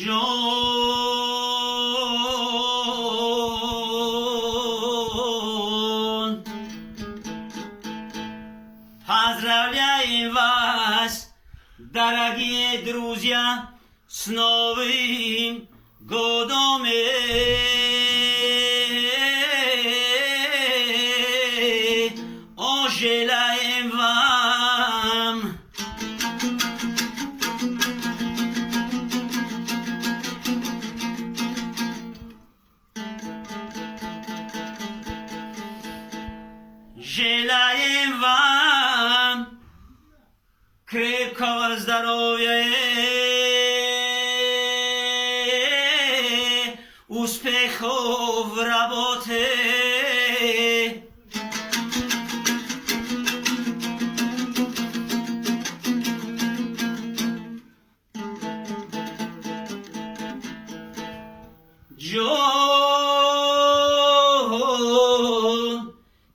Ҷон. Поздравляем вас, дорогие друзья, с Новым годом! О, желаем вам. Желаем вам крепкого здоровья, успехов в работе. Ҷон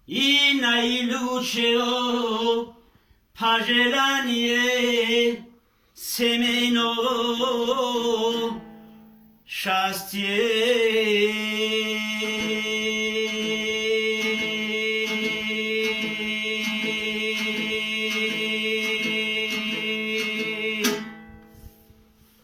и наилучшего пожелание семейного счастья.